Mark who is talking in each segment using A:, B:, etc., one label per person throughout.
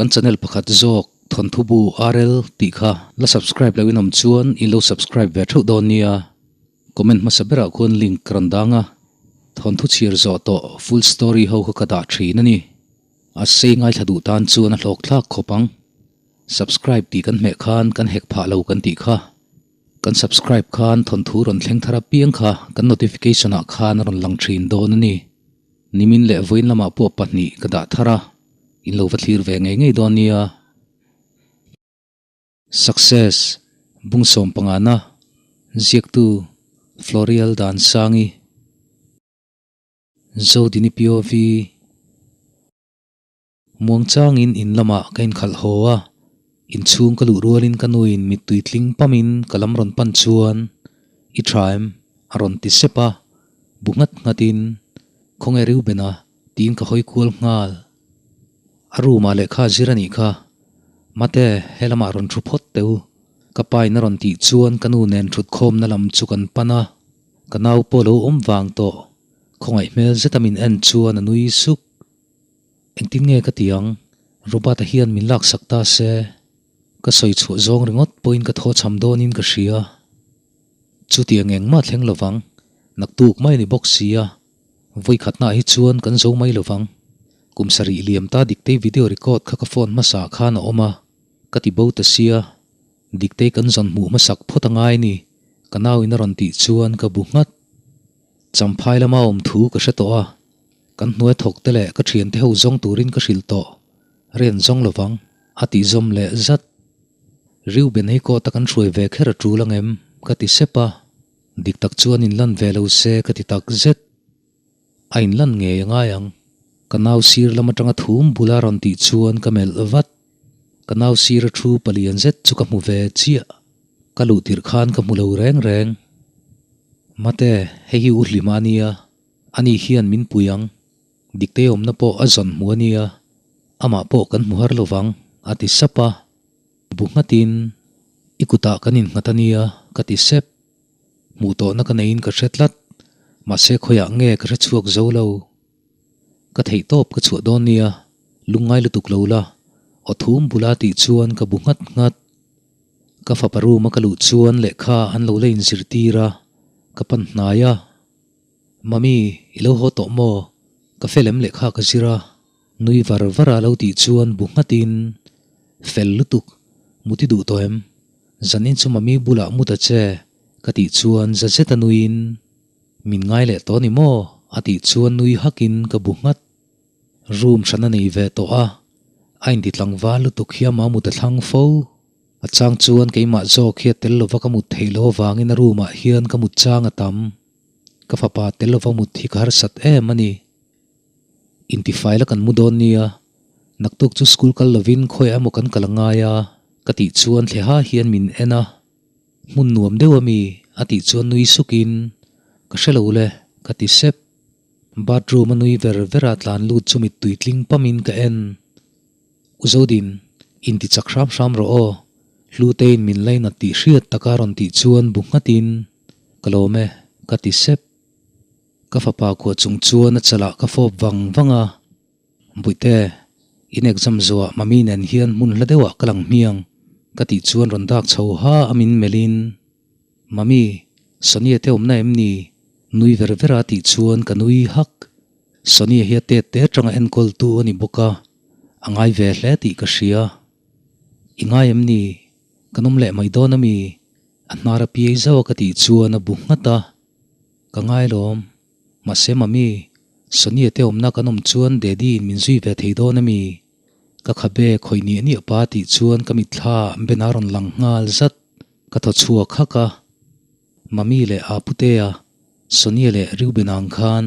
A: Kan channel pakhat zawk Thawnthu Bu RL tih kha la subscribe loh in awm chuan in lo subscribe ve theuh dawn nia. Comment hmasa berah khuan link ka rawn dang a, thawnthu chhiar zawh tawh full story ho kha ka dah thin a ni. A sei ngaithla duh tan chuan a hlawk thlak khawp ang. Subscribe tih kan hmeh khan kan hek phah lo kan tih kha. Kan subscribe khan thawnthu rawn thleng thar apiang kha kan notification ah khan a rawn lang thin dawn a ni. Nimin leh vawiin lamah pawh pahnih ka dah thar a, in lo va thlir ve ngei ngei dawn nia. Success, Bungsawm pangana, Ziaktu, Florial Dansangi. Zodini POV, Muangchangin in lamah ka inkhalh haw a, inchhung ka luh rualin ka nuin mittui tling pamin ka lam rawn pan chuan, I tha em? a rawn ti sep a, bu nghat nghatin, Khawnge Reuben-a? tiin ka hawi kual nghal. A room ah lehkha a zir a nih kha. Mate, he lamah rawn thu phawt teh u. Ka pa in a rawn tih chuan ka nu nen thutkhawmna lam chu kan pan a, ka nau pawh lo awm vang tawh. Khawngaih hmel zeta min en chuan a nui suk. Engtin nge ka ti ang? Robert-a hian min laksak ta se, ka sawi chhuah zawng ringawt pawhin ka thaw cham dawnin ka hria. Chutiang engmah thleng lovang, naktuk mai a ni bawk sia, vawikhatnaah hi chuan kan zo mai lovang. Kum sarih liam ta Diktei video record kha ka phone hmasa khan a awm a, ka ti bo ta sia, Diktei kan zawn hmuh hmasak phawt a ngai ni, ka nauin a rawn tih chuan ka bu nghat. Champhai lama awm thu ka hre tawh a, kan hnuai thawk te leh ka thiante ho zawng turin ka hrilh tawh, rian zawng lovang, a tih zawm leh zat. Reuben hei kawta kan hruai ve kher a tul ang em? ka ti sep a, dik tak chuan inlan ve lo se ka ti tak zet. A inlan ngei a ngai ang. Ka nau sir lam atanga thum bula rawn tih chuan ka melh vat. Ka nau sir a thu palian zet chu ka hmu ve chiah. Ka luh tirh khan ka hmu lo reng reng. Mate, hei hi u Hlima a nia, ani hian min pui ang. Diktei awmna pawh a zawn hmu a nia, amah pawh kan hmu har lovang, a ti sap a. Bu nghatin, I kutah kan innghat a nia, ka ti sep. Hmuh tawhna ka neiin ka hre tlat, mahse khawiah nge ka hre chhuak zo lo. Ka theih tawp ka chhuah dawn nia, lungngai lutuk lo la, aw thum bula tih chuan ka bu nghat nghat. Ka fapa room a ka luh chuan lehkha an lo la inzirtir a, ka pan hnai a. Mummy, i lo haw tawh maw? Ka fel em lehkha ka zir a, nui var var a lo tih chuan bu nghatin, Fel lutuk, muti duh tawh em? Zanin chu Mummy bulah mut a che, ka tih chuan za zet a nuiin, Min ngai leh tawh ni maw? a tih chuan nui hakin ka bu nghat. Room hran a nei ve tawh a, a inti tlangval lutuk hi ama mut a thlang fo. A chang chuan keimah zawk hi a tel lova ka mut theih loh avangin a room ah hian ka mut chang a tam. Ka fapa tel lova mut hi ka harsat em a ni. Intifai la kan mu dawn nia, naktuk chu school kal lovin khawiah emaw kan kal a ngai a, ka tih chuan thleha hian min en a. Hmun nuam deuh a mi? a tih chuan nui sukin, Ka hre lo le, ka ti sep. Bathroom a nui ver ver a tlan lut chu mittui tling pamin ka en. U Zodin, inti chak hram hram rawh aw, Hlutein min lainat tih hriat taka rawn tih chuan bu nghatin, Ka lawm e, ka ti sep. Ka fapa kuah chung chuan a chalah ka fawp vang vang a. Buite, in exam zuah Mami nen hian hmun hla deuhah ka lang hmiang, ka tih chuan rawn dak chho ha a min melhin, Mami, Sonia te awmna em ni? Nui ver ver a tih chuan ka nui hak. Sonia hi a tet te atanga enkawltu a ni bawk a, a ngai ve hle tih ka hria. I ngai em ni? Kan awm leh mai dawn a mi? A hnar a piai zauh a ka tih chuan a bu nghat a. Ka ngai lawm. Mahse Mami, Sonia te awmna kan awm chuan Daddy in min zui ve thei dawn a mi? Ka khabe khawih niah niah pa tih chuan ka mitthla Ben a rawn lang nghal zat. Ka thaw chhuak hak a. Mami leh Aputea, Sonia leh Reuben ang khan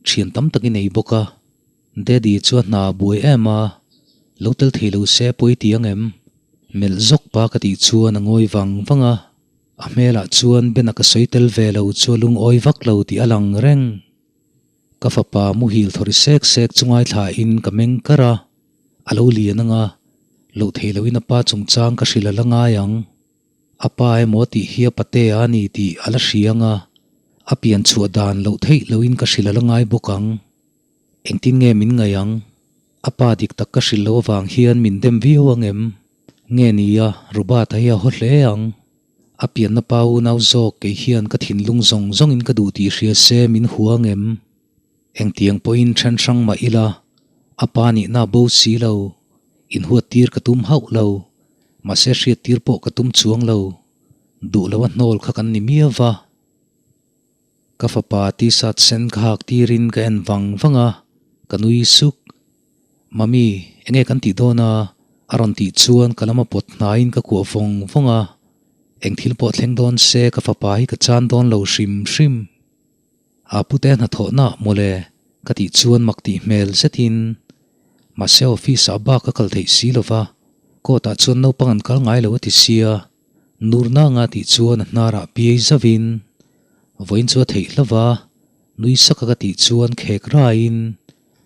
A: thian tam tak i nei bawk a. Daddy chu a hna a buai em a, lo tel thei lo se pawi ti ang em? Melh zawk pa ka tih chuan a ngawi vang vang a. A hmelah chuan Ben-a ka sawi tel ve lo chu a lungawi vak lo tih a lang reng. Ka fapa muhil thawri sek sek chu ngaithlain ka meng kar a, a lo lian anga, loh theih lohin a pa chungchang ka hrilh a la ngai ang. A pa emaw tih hi a patea a ni tih a la hria anga, a pian chhuah dan loh theih lohin ka hrilh a la ngai bawk ang. Engtin nge min ngaih ang? A pa dik tak ka hrilh loh avang hian min dem viau ang em? Nge nia, Robert-a hi a haw hle ang. A pianna pa unau zawk kei hian ka thinlung zawng zawngin ka duh tih hria se min hua ang em? Engtiang pawhin then hrang mah ila, a pa nihna bo si lo, inhuat tir ka tum hauh lo, mahse hriat tir pawh ka tum chuang lo, duh lo a hnawl kha kan ni miau va. Ka fapa t-shirt sen ka hak tirin ka en vang vang a, ka nui suk. Mummy, enge kan tih dawn a? A rawn tih chuan ka lama pawt hnaiin ka kuah vawng vawng a, eng thil pawh thleng dawn se ka fapa hi ka chan dawn lo hrim hrim. A pute hnathawhna mawle ka tih chuan mak tih hmel zetin mahse office ah bak a kal theih si lova, court ah chuan naupang an kal ngai lo a ti sia, nur nanga tih chuan a hnarah piai zauhin vawiin chu a theih hlauh a, nui sak a ka tih chuan khek raiin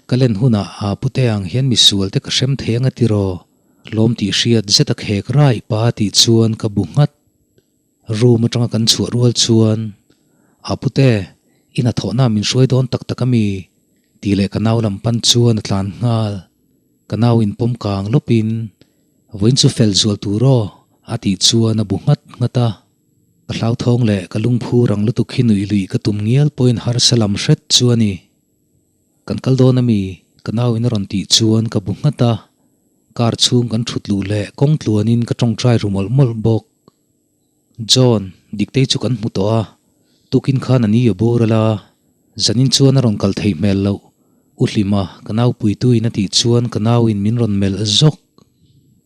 A: ka len hunah a pute ang hian misual te ka hrem thei anga tiraw lawm tih hriat zet a khek rai pa a tih chuan ka bu nghat. Room atanga kan chhuah rual chuan, A pute, i hnathawhna min hruai dawn tak tak ami? tih leh ka nau lam pan chuan a tlan nghal. Ka nau in pawm kang lawpin, Vawiin chu fel zual tur aw, a tih chuan a bu nghat nghat a. Ka hlauthawng leh ka lungphu rang lutuk hi nuih luih ka tum ngial pawhin harsa lam hret chu a ni. Kan kal dawn ami? Ka nau in a rawn tih chuan ka bu nghat a. Car chhung kan thut luh leh kawng tluanin ka tawngtai ru mawlh mawlh bawk. John, Diktei chu kan hmu tawh a, tukin khan a ni a boral a, zanin chuan a rawn kal thei hmel loh. U Hlima, ka nau puituin a tih chuan ka nauin min rawn melh zawk.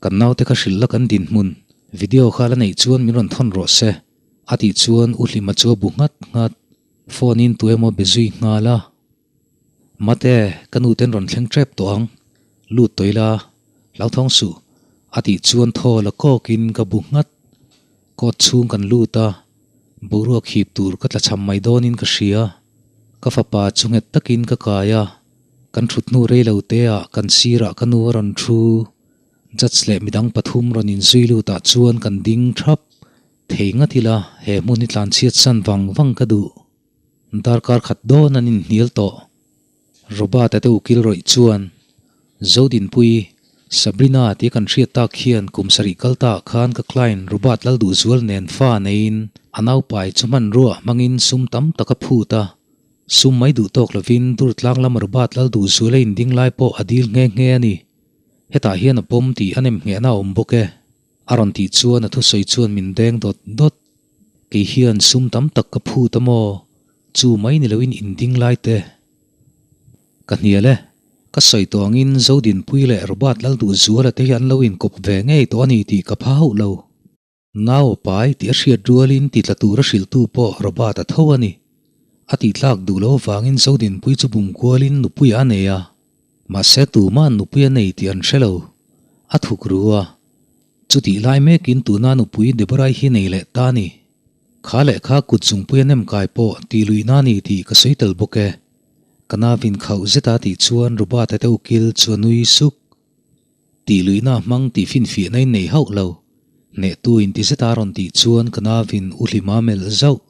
A: Kan naute kha hrilh la kan dinhmun, video kha la neih chuan min rawn thawn rawh se, a tih chuan U Hlima chu a bu nghat nghat. Phone in tu emaw be zui nghal a. Mate, ka nu ten rawn thleng tep tawh ang, lut tawh ila, hlauthawng suh, a tih chuan thaw la kawkin ka bu nghat. Court chhung kan lut a, boruak hip tur ka tla cham mai dawnin ka hria. Ka fapa chu nghet takin ka kai a, kan thut hnu rei lo te ah kan sirah ka nu a rawn thu. Judge leh midang pathum rawn inzui lut ah chuan kan ding thap. Thei ngat ila he hmun hi tlanchhiat san vang vang ka duh. Darkar khat dawn an inhnial tawh. Robert-a te ukil rawih chuan, Zodinpui, Sabrina tia kan hriat tak hian kum sarih kal ta ah khan ka client Robert Lalduhzual nen fa neiin a naupai chu hmanrua hmangin sum tam tak a phut a. Sum mai duh tawk lovin Durtlang lama Robert Lalduhzual a inding lai pawh a dil nghe nghe a ni. Hetah hian a pawm tih a nem nghehna a awm bawk e. A rawn tih chuan a thusawi chuan min deng dawt dawt. Kei hian sum tam tak ka phut a maw? Chu mai ni loin in ding lai te. Ka hnial e. Ka sawi tawh angin Zodinpui leh Robert Lalduhzuala te hi an lo inkawp ve ngei tawh a ni tih ka pha hauh lo. Nau a pai tih a hriat rualin ti tla tura hrilhtu pawh Robert a tho a ni. A tihtlak duh lo avangin Zodinpui chu bum kualin nupui a nei a. Mahse tuma'n nupui a nei tih an hre lo. A thuk ru a. Chutih lai mekin tuna nupui Deborah-i hi nei leh ta a ni. Kha leh kha kut zungpui a nem kai pawh tih luihna a ni tih ka sawi tel bawk e. Ka navin khauh zeta tih chuan Robert-a te ukil chu a nui suk. Tih luihna a hmang tih finfiahna in nei hauh lo. Hnehtu in ti zeta a rawn tih chuan ka navin U Hlima melh zauh.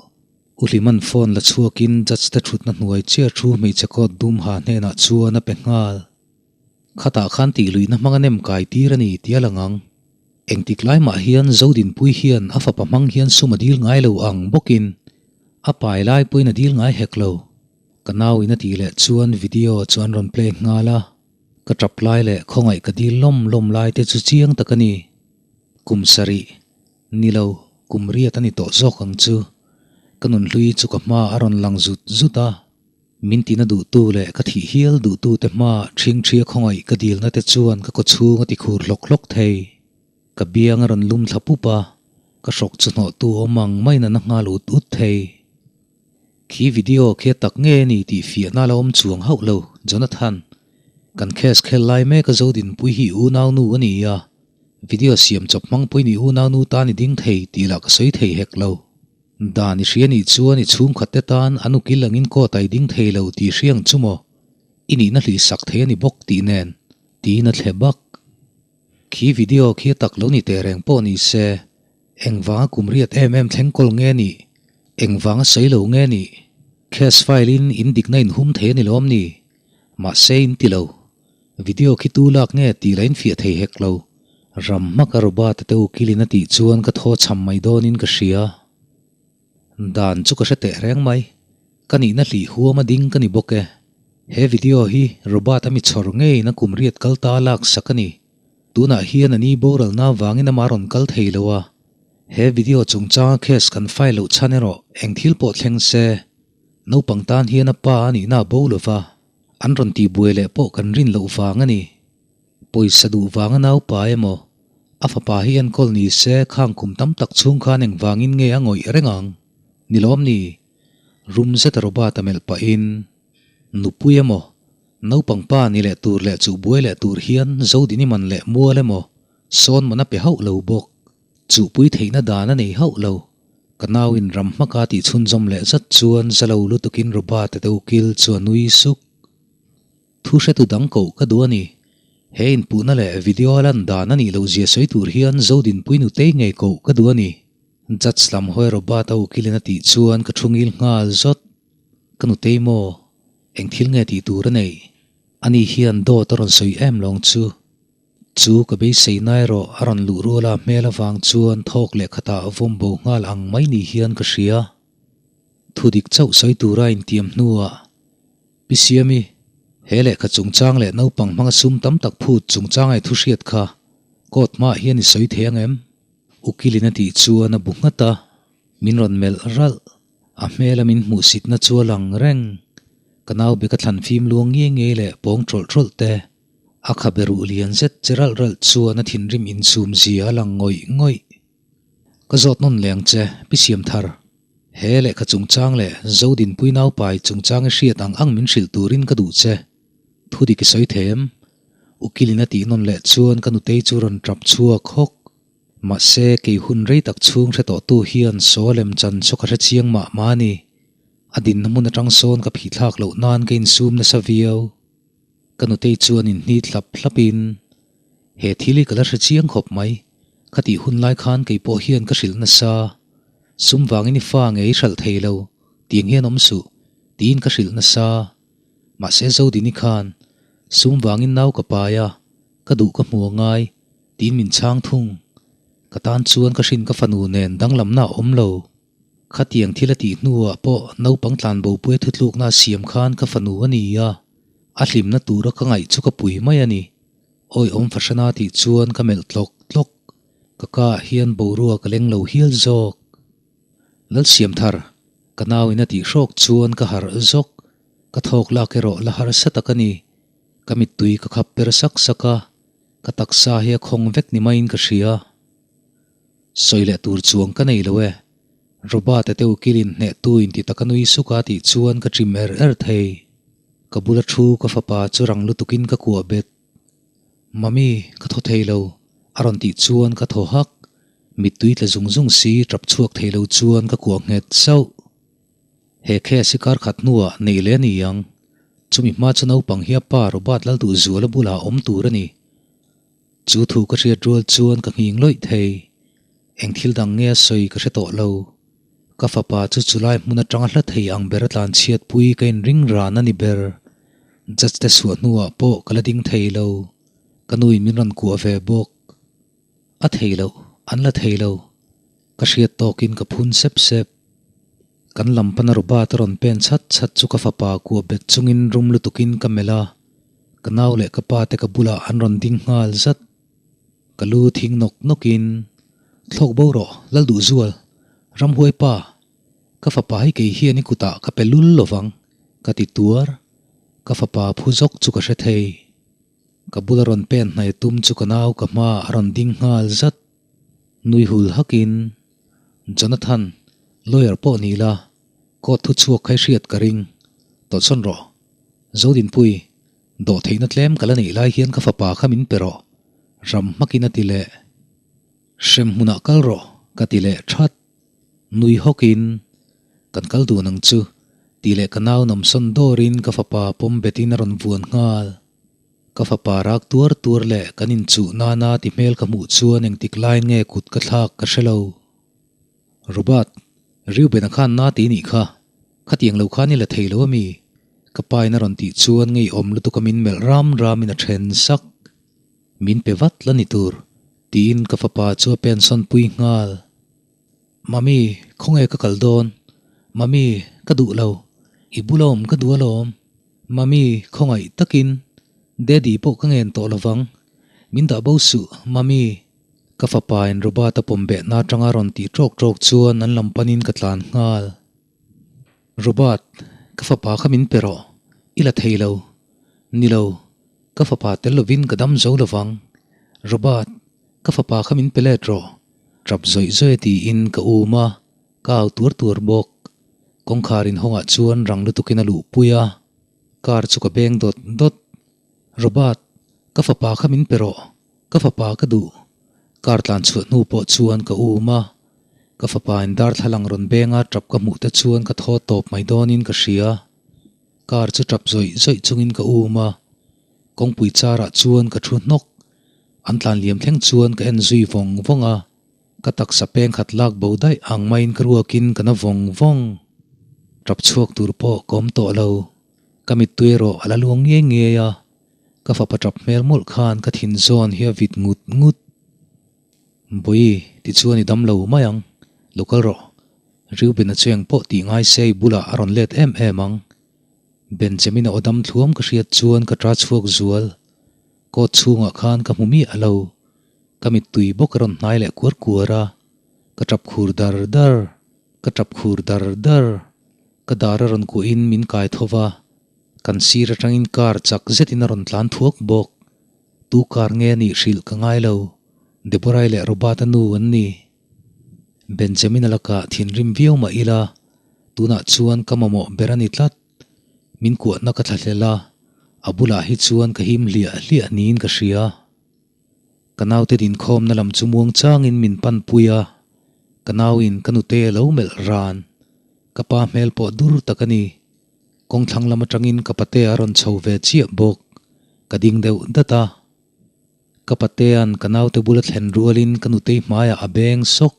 A: U Hlima'n phone la chhuakin judge te thutna hnuai chiah thu hmeichhe coat dum ha hnenah chuan a pe nghal. Khatah khan tih luihna hmang a nem kai tir a ni tih a lang ang. Engtik lai mah hian Zodinpui hian a fapa hmang hian sum a dil ngai lo ang bawkin a pai lai pawhin a dil ngai hek lo. Ka nau in a tih leh chuan video chu an rawn play nghal a. Ka tap lai leh khawngaih ka dil lawm lawm lai te chu chiang tak a ni. Kum sarih, ni lo, kum riat a ni tawh zawk ang chu. Ka nunhlui chu ka hma a rawn lang zut zut a. Min tina duhtu leh ka thih hial duhtute hmaah ṭhingṭhia khawngaih ka dilna te chuan ka kawchhung a ti khur hlawk hlawk thei. Ka biang a rawn lum thla pup a, ka hrawk chu hnawhtu awm ang maiin a na nghal ut ut thei. Khi video khi a tak nge ni tih fiahna la awm chuang hauh lo, Jonathan. Kan case khel lai mek a Zodinpui hi unau nu a ni a, video siam chawp hmang pawhin i unau nu tan i ding thei tih lah ka sawi thei hek lo. Dan i hria nih chuan i chhungkhat te tan an ukil angin court ah i ding thei lo tih hria ang chu maw? I nihna hlih sak thei a ni bawk tih nen tiin a thle bak. Khi video khi a tak lo ni teh reng pawh ni se, engvanga kum riat em em thleng kawl nge nih? Engvanga sawi lo nge nih? Case file in in dikna in hum thei a ni lawm ni? Mahse in ti lo. Video khi tu lak nge tih la infiah thei hek lo. Ram hmaka Robert-a te ukilin a tih chuan ka thaw chham mai dawnin ka hria. Dan chu ka hre teh reng mai. Ka nihna hlih huam a ding ka ni bawk e. He video hi Robert-a mi chhawr ngeiin a kum riat kal ta lak sak a ni. Tunah hian a ni boralna avangin amah rawn kal thei lo a. He video chungchanga case kan file loh chhan erawh eng thil pawh thleng se, naupang tan hian a pa a nihna a bo lo va, an rawn tihbuai leh pawh kan rin loh vang a ni. Pawisa duh vanga naupa emaw, a fapa hi enkawl ni se khang kum tam tak chhung khan engvangin nge a ngawih reng ang? Ni lawm ni? Rum zeta Robert-a melh pahin, Nupui emaw, naupang pa ni leh tur leh chuhbuai leh tur hian Zodini man leh mual emaw, sawn man a pe hauh lo bawk. Chuhpui theihna dan a nei hauh lo. Ka nauin ram hmaka tih chhunzawm leh zat chuan za lo lutukin Robert-a te ukil chu a nui suk. Thu hretu dang koh ka duh a ni. He inpuhna leh video a lan dan a nih loh zia sawi tur hian Zodinpui nutei ngei koh ka duh a ni. Judge lam hawi Robert a ukilin a tih chuan ka thu ngil nghal zawt. Ka nutei maw? Eng thil nge tih tur a neih? Ani hian dawt a rawn sawi em lawng chu. Chu ka beisei na erawh a rawn luh ruala hmel avang chuan thawk leh khatah vawm bo nghal ang mai ni hian ka hria. Thu dik chauh sawi tura intiam hnuah Pi Siami, he lehkha chungchang leh naupang hmanga sum tam tak phut chungchang ai thu hriat kha court hmaah hian i sawi thei ang em? Ukilin a tih chuan a bu nghat a, min rawn melh ralh. A hmela min hmuhsitna chu a lang reng. Ka nau be ka thlan fim luang nge nge leh pawng tawlh tawlh te. A khabe ruh lian zet che ralh ralh chuan a thinrim insum zia a lang ngawih ngawih. Ka zawt nawn leng che, Pi Siamthar. He lehkha chungchang leh Zodinpui naupai chungchang i hriat ang ang min hrilh turin ka duh che. Thu dik i sawi thei em? Ukilin a tih nawn leh chuan ka nutei chu rawn tap chhuak hawk. Mahse, kei hun rei tak chhung hre tawhtu hian saw lem chan chu ka hre chiang mah mah a ni. A dinna hmun atang sawn ka phihthlak loh nan ka insum nasa viau. Ka nutei chuan inhnit hlap hlapin, He thil hi ka la hre chiang khawp mai. Ka tih hun lai khan kei pawh hian ka hrilh nasa. Sum vangin i fa nge i hralh thei lo, tiang hian awm suh, tiin ka hrilh nasa. Mahse Zodini khan, Sum vangin nau ka pai a, ka duh ka hmu a ngai, tiin min chhang thung. Ka tan chuan ka hrin ka fanu nen danglamna a awm lo. Khatiang thil a tih hnuah pawh naupang tlanbopuia thutlukna a siam khan ka fanu a ni a, a hlimna tura ka ngaih chu ka pui mai a ni. Awi awm fahrana tih chuan ka melh tlawk tlawk. Ka ka ah hian boruak a leng lo hial zawk. Lalsiamthar, ka nauin a tih hrawk chuan ka harh zawk. Ka thawk lak erawh la harsa tak a ni. Ka mittui ka khap per sak sak a, ka taksa hi a khawng vek ni maiin ka hria. Sawi leh tur chuang ka nei lo e. Robert-a te ukilin hnehtu inti taka nui suk a tih chuan ka ṭim er er thei. Ka bula thu ka fapa chu rang lutukin ka kuah bet. Mummy, ka thaw thei lo, a rawn tih chuan ka thaw hak. Mittui tla zung zung si ṭap chhuak thei lo chuan ka kuah nghet sauh. He case hi kar khat hnuah neih leh a ni ang. Chumi hma chu naupang hi a pa Robert Lalduhzuala bulah a awm tur a ni. Chu thu ka hriat rual chuan ka nghing lawih thei. Eng thil dang nge a sawi ka hre tawh lo. Ka fapa chu chulai hmun atanga hla thei ang ber a tlanchhiat pui ka inring ran a ni ber. Judge te suah hnuah pawh ka la ding thei lo. Ka nuin min rawn kuah ve bawk. A thei loh, an la thei lo. Ka hriat tawkin ka phun sep sep. Kan lam pana Robert a rawn pen chhat chhat chu ka fapa kuah bet chungin rum lutukin ka melh a. Ka nau leh ka pa te ka bulah an rawn ding nghal zat. Ka lu thing nawk nawkin, Thlawk bo rawh, lal duh zual, ramhuai pa, ka fapa hi kei hian i kutah ka pe lul lovang, ka ti tuar. Ka fapa phu zawk chu ka hre thei. Ka bula rawn pen hnai tum chu ka nau ka hmaah a rawn ding nghal zat. Nui hul hakin, Jonathan, lawyer pawh ni la, court thu chhuak kha i hriat ka ring. Tawlhsawn rawh. Zodinpui, dawhtheihna tlem ka la neih lai hian ka fapa kha min pe rawh, ram hmakin a ti leh. Hrem hmunah kal rawh, ka ti leh that. Nui hawkin, Kan kal dun ang chu, tih leh ka nau nawmsawn dawrin ka fapa pawm betin a rawn vuan nghal. Ka fapa rak tuar tuar leh kan inchuh nana ti hmel ka hmuh chuan engtik laiin nge kut ka thlak ka hre lo. Robert, Reuben-a khan na ti nih kha, khatiang lo khan i la thei lo a mi? Ka pa in a rawn tih chuan ngeiawm lutuk a min melh ram ram in a then sak. Min pe vat la ni tur, tiin ka fapa chu a pensawn pui nghal. Mummy, khawnge ka kal dawn? Mummy, ka duh lo. I bula awm ka duh alawm. Mummy, khawngaih takin Daddy pawh ka ngen tawh lovang. Min dah bo suh, Mummy. Ka fapa in Robert a pawm behna atanga rawn tih tawk tawk chuan an lam panin ka tlan nghal. Robert, ka fapa kha min pe rawh. I la thei lo. Ni lo, ka fapa tel lovin ka dam zo lovang. Robert, ka fapa kha min pe let rawh. Tap zawih zawih a tiin ka um a, ka au tuar tuar bawk. Kawngkhar inhawngah chuan rang lutukin a luhpui a, car chu ka beng dawt dawt. Robert, ka fapa kha min pe rawh. Ka fapa ka duh. Car tlan chhuah hnu pawh chuan ka um a, ka fapa in darthlalang rawn benga tap ka hmuh te chuan ka thaw tawp mai dawnin ka hria. Car chu tap zawih zawih chungin ka um a, kawngpui charah chuan ka thu hnawk. An tlan liam thleng chuan ka en zui vawng vawng a, ka taksa peng khat lak bo daih ang maiin ka ruakin ka na vawng vawng. Tap chhuak tur pawh ka awm tawh lo, ka mittui erawh a la luang ngiai ngiai a. Ka fapa tap hmel mawlh khan ka thin zawn hi a vit ngut ngut. Bawi, tichuan i dam lo mai ang. Lo kal rawh. Reuben a cheng pawh tih ngai se i bulah a rawn let em em ang. Benjamin a aw dam thluam ka hriat chuan ka ta chhuak zual. Coat chhungah khan ka hmu miah lo. Ka mittui bawk a rawn hnai leh kuar kuar a. Ka tap khur dar dar. Ka tap khur dar dar. Ka dar a rawn kuahin min kai tho va. Kan sir atangin car chak zetin a rawn tlan thuak bawk. Tu car nge a nih hrilh ka ngai lo. Deborah-i leh Robert-a nu an ni. Benjamin-a lakah thinrim viau mah ila, tunah chuan ka mamawh ber a ni tlat. Min kuahna ka thlahlel a, a bulah hi chuan ka him hliah hliah niin ka hria. Ka naute dinkhawmna lam chu muang changin min panpui a, ka nauin ka nute a lo melh ran. Ka pa hmel pawh dur tak a ni. Kawngthlang lam atangin ka patea a rawn chho ve chiah bawk. Ka ding deuh dat a. Ka patea'n ka naute bula thlen rualin ka nutei hmaiah a beng sawk,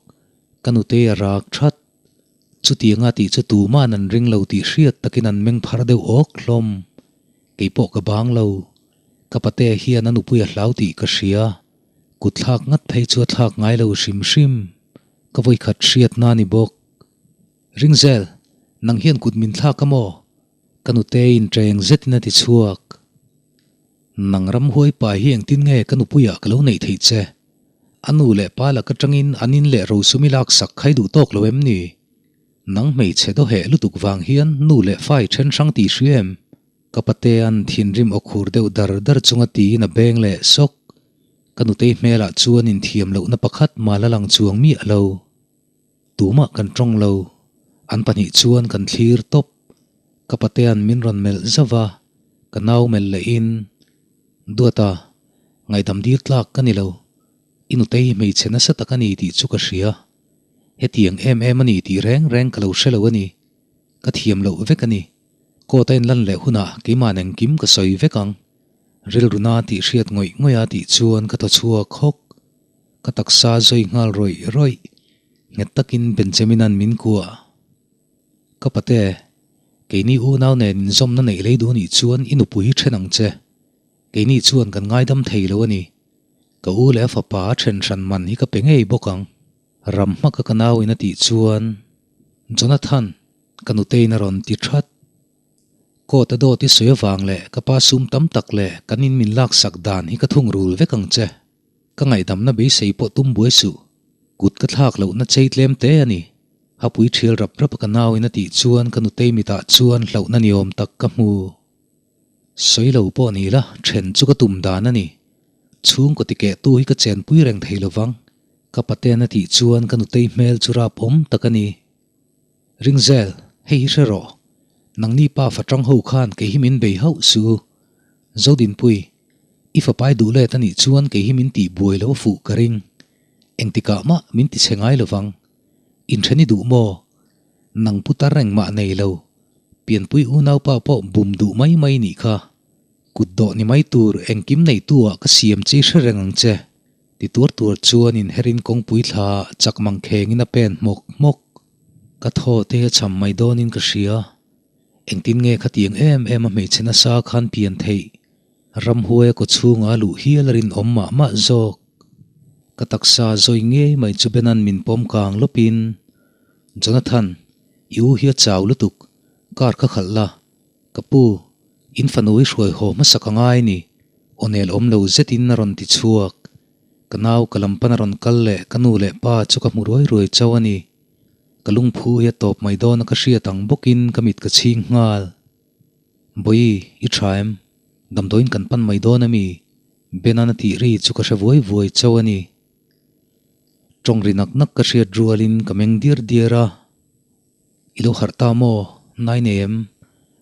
A: ka nutei a rak that. Chutianga tih chu tuma'n an ring lo tih hriat takin an meng phar deuh awk hlawm. Keipawh ka bang lo. Ka patea hian a nupui a hlau tih ka hria. Kut thlak ngat phei chu a thlak ngai lo hrim hrim. Ka vawikhat hriatna a ni bawk. Ringzel, nang hian kut min thlak a maw? Ka nuteiin ṭeng zetin a ti chhuak. Nang ramhuai pa hi engtin nge ka nupuiah ka lo neih theih che? A nu leh pa lak aṭangin an in leh rosum i laksak khai duh tawk lo em ni? Nang hmeichhe dawheh lutuk vang hian nu leh fa i ṭhen hrang tih hria em? Ka patea'n thinrim aw khur deuh dar dar chunga tiin a beng leh sawk. Ka nutei hmelah chuan inthiam lohna pakhat mal a lang chuang miah lo. Tumah kan tawng lo. An pahnih chuan kan thlir tawp. Ka patea'n min rawn melh zauh va, ka nau melh lehin, Duata, ngaihdam dir tlak ka ni lo. I nutei hmeichhe nasa tak a ni tih chu ka hria. Hetiang em em a ni tih reng reng ka lo hre lo a ni. Ka thiam loh vek a ni. Court a inlan leh hunah keimah engkim ka sawi vek ang. Rilru na tih hriat ngawih ngawih a tih chuan ka thaw chhuak hawk. Ka taksa zawi nghal rawih rawih. Nghet takin Benjamin-a'n min kuah. Ka pate, keini unau nen inzawmna neih lei duh nih chuan i nupui hi then ang che. Keini chuan kan ngaidam thei lo a ni. Ka u leh a fapa a then hran man hi ka pe ngei bawk ang. Ram hmaka ka nauin a tih chuan, Jonathan, ka nuteiin a rawn ti that. Court a dawt i sawi avang leh ka pa sum tam tak leh kan in min laksak dan hi ka thungrul vek ang che. Ka ngaihdamna beisei pawh tum buai suh. Kut ka thlak lohna chei tlem te a ni. Hapui thial rap rap a ka nauin a tih chuan ka nutei mitah chuan hlauhna ni awm tak ka hmu. Sawi lo pawh ni la, then chu ka tum dan a ni. Chhungkaw tikehtu hi ka chenpui reng thei lovang. Ka paten a tih chuan ka nutei hmel chu rap awm tak a ni. Ringzel, hei hi hre rawh. Nangni pa fatang ho khan kei hi min bei hauh suh u. Zodinpui, i fapai duh let a nih chuan kei hi min tih buai lo fuh ka ring. Engtikah mah min ti chhe ngai lovang. Inthen i duh maw? Nang pu tar engmah nei lo. Pianpui unaupa pawh bum duh mai mai nih kha. Kut dawh ni mai tur engkim neitu ah ka siam chi hre reng ang che. Ti tuar tuar chuan inherin kawngpui thla chak mang khengin a pen hmawk hmawk. Ka thaw te a cham mai dawnin ka hria. Engtin nge khatiang em em a hmeichhe nasa khan pian theih? Ramhuai a kawchhunga a luh hial a rinawm mah mah zawk. Ka taksa zawi ngei mai chu Benan min pawm kang lawpin, Jonathan, i u hi a chau lutuk, car kha khalh la, ka pu, in fanu i hruai haw hmasa ka ngai ni, aw nel awm lo zetin a rawn ti chhuak. Ka nau ka lam pan a rawn kal leh ka nu leh pa chu ka hmu ruai ruai chauh a ni. Ka lungphu hi a tawp mai dawn a ka hriat ang bawkin ka mit ka chhing nghal. Bawi, i tha em? Damdawiin kan pan mai dawn a mi? Benan a tih ri chu ka hre vuai vuai chauh a ni. Tawng ri nak nak ka hriat rualin ka meng diar diar a. I lo harh ta maw? Nai nei em?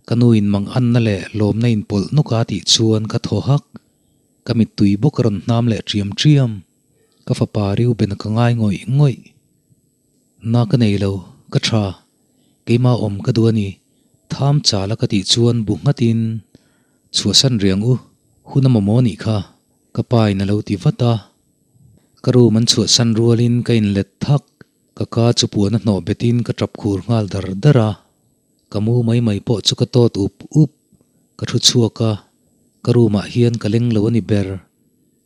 A: Ka nu in mang anna leh lawmna in pawlh nawk a tih chuan ka thaw hak. Ka mittui bawk a rawn hnam leh ṭiam ṭiam. Ka fapa Reuben a ka ngai ngawih ngawih. Na ka nei lo, ka ṭha. Keimah awm ka duh a ni. Tham chal a ka tih chuan bu nghatin, Chhuahsan riang u, hun a mamawh nih kha, ka pa in a lo ti vat a. Ka room an chhuahsan rualin ka inlet thak. Ka ka chu puan a hnawh betin ka tap khur nghal dar dar a. Ka mu mai mai pawh chu ka tawt up up. Ka thu chhuak a, ka room ah hian ka leng lo a ni ber.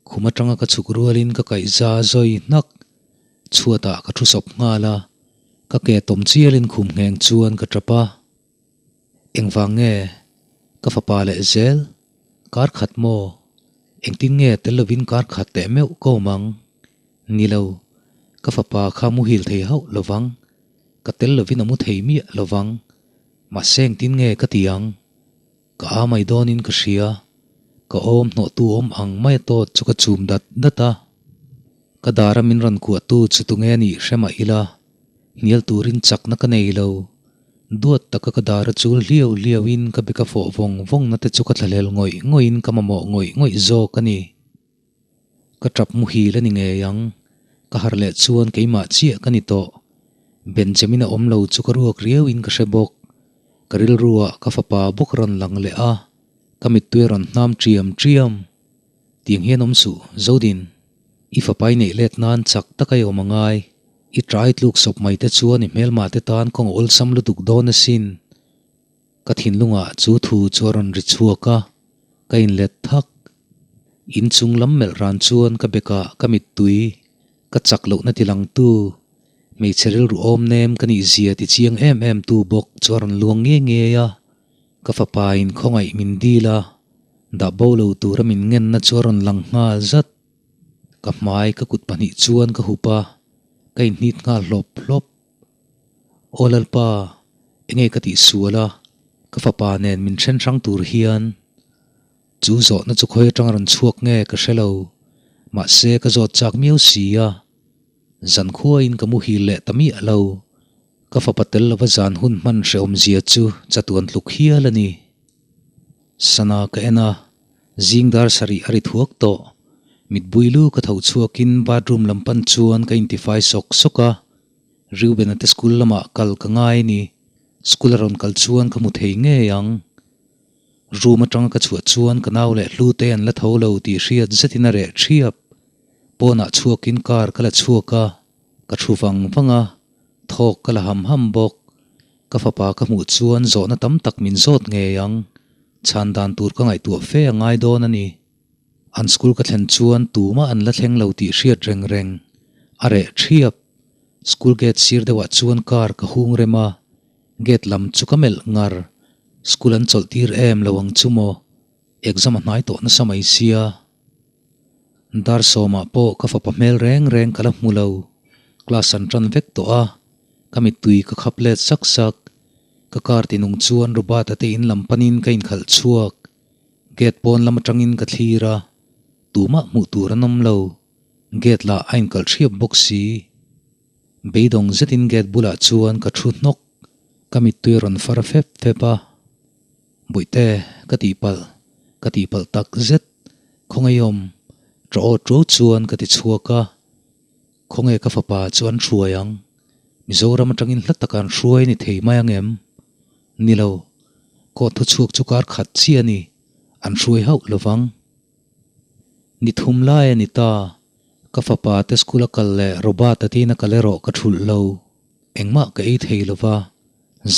A: Khum atanga ka chhuk rualin ka kaihza zawi hnak. Chhuatah ka thu sawp nghal a, ka ke tawm chialin khum ngheng chuan ka tap a. Engvang nge? Ka fapa leh zel, kar khat maw? Engtin nge tel lovin kar khat teh meuh ka awm ang? Ni lo, ka fapa kha muhil thei hauh lovang, ka tel lovin a mu thei miah lovang. Mahse engtin nge ka ti ang? Ka a mai dawnin ka hria, ka awm hnawhtu awm ang mai a tawt chu ka chum dat dat a. Ka dara min rawn kuahtu chu tunge nih hre mah ila, hnial turin chakna ka nei lo. Duat taka ka dara chul hliau hliauin ka beka fawh vawng vawngna te chu ka thlahlel ngawih ngawihin ka mamawh ngawih ngawih zawk a ni. Ka tap muhil a ni ngei ang. Ka harh leh chuan keimah chiah ka ni tawh. Benjamin a awm lo chu ka ruak riauin ka hre bawk. Ka rilruah ka fapa bawk rawn lang leh a, ka mittui a rawn hnam ṭiam ṭiam. Tiang hian awm suh, Zodin. I fapa i neih let nan chak taka i awm a ngai. I ṭai tluk sawp mai te chuan i hmelmah te tan kawng a awlsam lutuk dawn asin. Ka thinlungah chu thu chu a rawn ri chhuak a, ka inlet thak. Inchung lam melh ran chuan ka bekah ka mittui, ka chak lohna tilangtu, hmeichhe rilru awm nem ka nih zia ti chiang em em tu bawk chu a rawn luang ngei ngei a. Ka fapa in khawngaih min dil a, dah bo lo tura min ngenna chu a rawn lang nghal zat. Ka hmai ka kut pahnih chuan ka hup a, ka inhnit nghal hlawp hlawp. Aw Lalpa, enge ka tih sual a, ka fapa nen min then hrang tur hian chu zawhna chu khawi atang rawn chhuak nge ka hre lo, mahse ka zawt chak miau si a, zan khuain ka muhil leh ta miah lo, ka fapa tel lova zan hun hman hrehawm zia chu chatuan tluk hial a ni. Sana ka en a, zing dar sarih a ri thuak tawh. Mitbui lu ka tho chhuakin bathroom lam pan chuan ka intifai sawk sawk a, Reuben-a te school lamah kal ka ngai a ni. School a rawn kal chuan ka hmu thei ngei ang. Room atanga ka chhuah chuan ka nau leh hlu te an la tho lo tih hriat zetin a reh thiap. Pawnah chhuakin car ka la chhuak a, ka thu vang vang a, thawk ka la ham ham bawk. Ka fapa ka hmuh chuan zawhna tam tak min zawt ngei ang. Chhan dan tur ka ngaihtuah fe a ngai dawn a ni. An school ka thlen chuan tumah an la thleng lo tih hriat reng reng a reh thiap. School gate sir deuhah chuan car ka hung rem a, gate lam chu ka melh ngar. School an chawlh tir em lo ang chu maw? Exam a hnai tawh nasa mai sia. Dar sawmah pawh ka fapa hmel reng reng ka la hmu lo. Class an tan vek tawh a, ka mittui ka khap let sak sak. Ka car tinung chuan Robert-a te in lam panin ka inkhalh chhuak. Gate pawn lam atangin ka thlir a, tumah hmuh tur an awm lo. Gate lah a inkalh hriap bawk si. Beidawng zetin gate bulah chuan ka thu hnawk, ka mittui a rawn far fep fep a. Bawihte, ka tihpalh, ka tihpalh tak zet, khawngaihawm, ṭah aw ṭuau chuan ka ti chhuak a. Khawnge ka fapa chu an hruai ang? Mizoram atangin hla taka an hruai a ni thei mai ang em? Ni lo, court thu chhuak chu kar khat chiah a ni, an hruai hauh lo vang. Ni thum lai a ni ta, ka fapa te school a kal leh Robert a tiin a kal erawh ka thulh lo. Engmah ka ei thei lo va,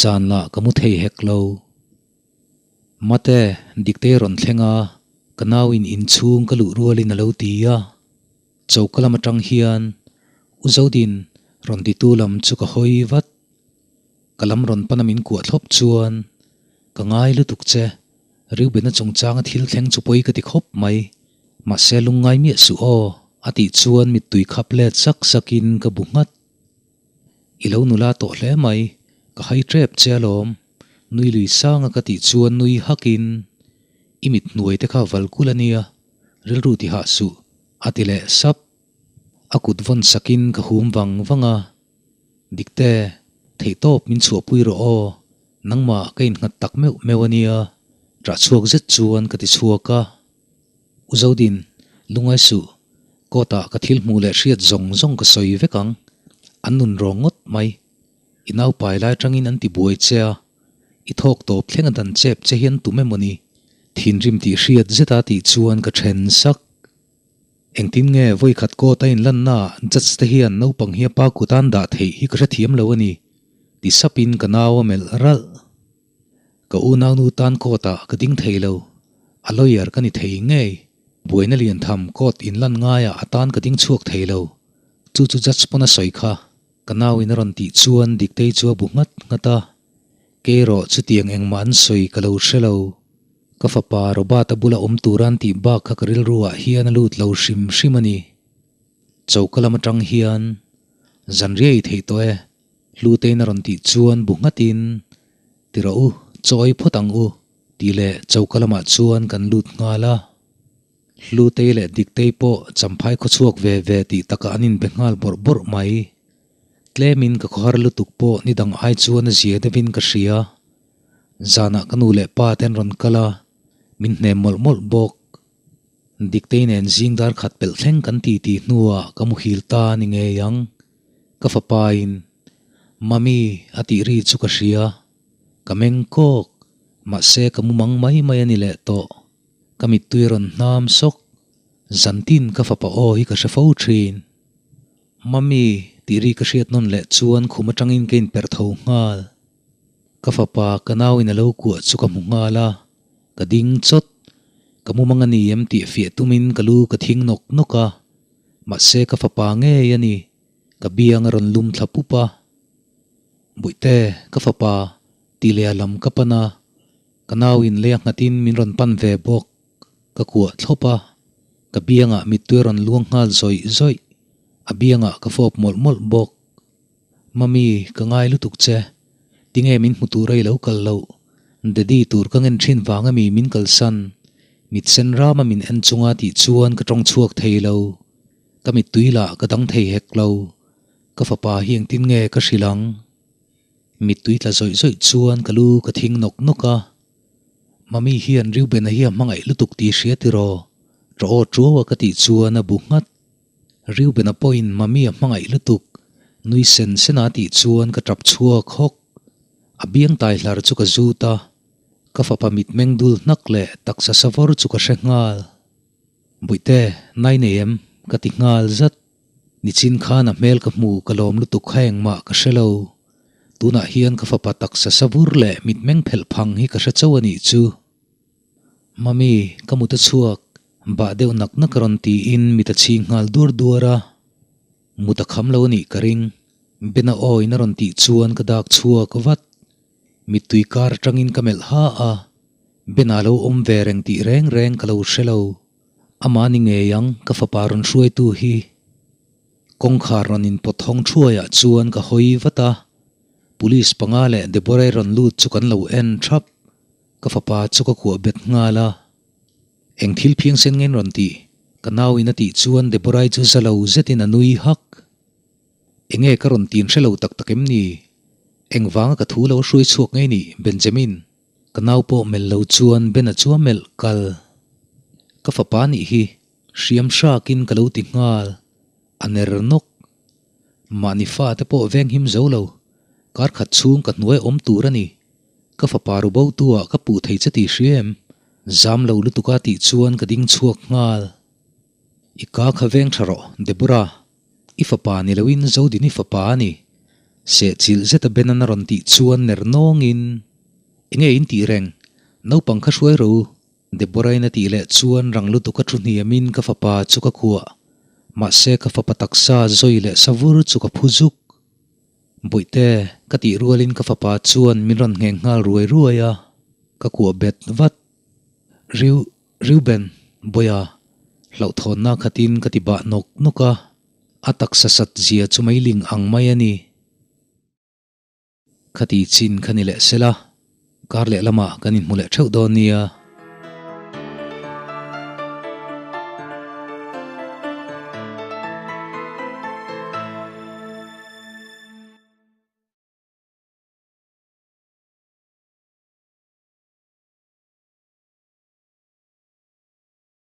A: zan lah ka mu thei hek lo. Mate, Diktei rawn thleng a, ka nauin inchhung ka luh rualin a lo ti a. Choka lam atang hian U Zodin rawn titu lam chu ka hawi vat. Ka lam rawn pana min kuah thlawp chuan ka ngai lutuk che, Reubena chungchanga thil thleng chu pawi ka ti khawp mai, mahse lungngai miah suh aw a tih chuan mittui khap let sak sakin ka bu nghat. I lo nula tawh hle mai, ka hai tep che alawm, nui lui sanga ka tih chuan nui hakin i mit hnuai te kha val kul a nia, rilru ti hah suh a ti leh sap. A kut vawn sakin ka hum vang vang a, Dikte, theihtawp min chhuahpui rawh aw, nangmah ka innghat tak meuh meuh a nia, ṭah chhuak zet chuan ka ti chhuak a. U Zodin, lungai suh, court ah ka thil hmuh leh hriat zawng zawng ka sawi vek ang, an nun rawng ngawt mai. I naupai lai atangin an ti buai che a, i thawk tawp thleng a dan chep che hian tum emaw ni? Thinrim tih hriat zeta tih chuan ka then sak. Engtin nge vawi khat court a inlanna ah judge te hian naupang hi a pa kut an dah theih hi ka hrethiam lo a ni, ti sapin ka nau a melh ralh. Ka unaunu tan court ah ka ding thei lo, a lawyer ka ni thei ngei. Buaina lian tham court inlan ngaiah a tan ka ding chhuak thei lo, chu chu judge pawn a sawi kha. Ka nauin a rawn tih chuan Diktei chu a bu nghat nghat a, Kei erawh chutiang engmah an sawi ka lo hre lo. Ka fapa Robert-a bula awm tura an tih bak kha ka rilru ah hian a lut lo hrim hrim a ni. Choka lam atang hian zan riai theih tawh e, Hlutein a rawn tih chuan bu nghatin, Ti rawh u, chawi phawt ang u, tih leh choka lamah chuan kan lut nghal a. Hlutei leh Diktei pawh Champhai khawchhuak ve ve tih takah an inbe nghal bawrh bawrh mai. Tlemin ka khawhar lutuk pawh ni dang ai chuan a zia deuhin ka hria. Zanah ka nu leh pa te an rawn kal a, min hnem mawlh mawlh bawk. Diktei nen zing dar khat pelh thleng kan ti tih hnuah ka muhil ta a ni ngei ang. Ka fapain, Mummy a tih ri chu ka hria. Ka meng kawk, mahse ka mumang mai mai a ni leh tawh. Ka mittui rawn hnam sawk, zantin ka fapa aw hi ka hre fo thin. Mummy tih ri ka hriat nawn leh chuan khum atangin ka inperh tho nghal. Ka fapa ka nauin a lo kuah chu ka hmu nghal a, ka ding chawt. Ka mumang a ni em tih fiah tumin ka lu ka thing nawk nawk a, mahse ka fapa ngei a ni, ka biang a rawn lum thla pup a. Bawihte, ka fapa tih leh a lam ka pan a. Ka nauin lei a nghatin min rawn pan ve bawk. Ka kuah thlawp a, ka biangah mittui a rawn luang nghal zawih zawih. A biangah ka fawp mawlh mawlh bawk. Mummy, ka ngai lutuk che. Tinge min hmu tur a i lo kal loh? Daddy tur ka ngen thin vang ami min kalsan? Mit sen rama min en chunga tih chuan ka tawng chhuak thei lo. Ka mittui lah ka dang thei hek lo. Ka fapa hi engtin nge ka hrilh ang? Mittui tla zawih zawih chuan ka lu ka thing nawk nawk a, Mummy hian Reuben-a hi a hmangaih lutuk tih hria tiraw? Ṭaw aw ṭuau a ka tih chuan a bu nghat. Reuben-a pawhin Mummy a hmangaih lutuk, nui sen sen a tih chuan ka ṭap chhuak hawk. A biang tai hlar chu ka zut a, ka fapa mitmeng dul hnak leh taksa savawr chu ka hre nghal. Bawihte, nai nei em? ka ti nghal zat. Nichin khan a hmel ka hmu ka lawm lutuk kha engmah ka hre lo. Tunah hian ka fapa taksa savur leh mitmeng phelh phang hi ka hre chauh a nih chu. Mummy, ka mut a chhuak, bah deuh nak nak a rawn tiin mit a chhing nghal duar duar a. Mut a kham lo a nih ka ring. Bena awiin a rawn tih chuan ka dak chhuak vat. Mittui kar atangin ka melh ha a, Bena lo awm ve reng tih reng reng ka lo hre lo. Amah ni ngei ang, ka fapa rawn hruaitu hi. Kawngkhar rawn inpawt hawng thuaiah chuan ka hawi vat a, Police panga leh Deborah rawn lut chu kan lo en thap. Ka fapa chu ka kuah bet nghal a. Eng thil phiangsen nge in rawn tih? Ka nau in a tih chuan Deborah chu za lo zetin a nui hak. Enge ka rawn tin hre lo tak tak em ni? Engvanga ka thu lo hruai chhuak ngei nih, Benjamin? Ka nau pawh melh lo chuan Ben-a chu a melh kal. Ka fapa nih hi hriam hrakin ka lo ti nghal, a ner nawk. Mahni fate pawh veng him zo lo, kar khat chhung ka hnuai awm tur a ni. Ka fapa ru bo tu ah ka puh thei che tih hria em? Zam lo lutuk a tih chuan ka ding chhuak nghal. I ka kha veng tha rawh, Deborah. I fapa ni loin Zodin i fapa a ni. Sehchilh zeta Ben-an a rawn tih chuan ner nawngin, Enge in tih reng? Naupang kha hruai ro. Deborah-in a tih leh chuan rang lutuk a thu hniamin ka fapa chu ka khuah. Mahse ka fapa taksa zawi leh savur chu ka phu zuk. Bawihte, ka tih rualin ka fapa chuan min rawn ngheng nghal ruai ruai a, ka kuah bet vat. Riu, Reuben, Bawiha, hlauhthawnna khatin ka ti bah nawk nawk a, a taksa sat zia chu meiling ang mai a ni. Khati chin kha ni leh sela, kar leh lamah kan inhmu leh theuh dawn nia.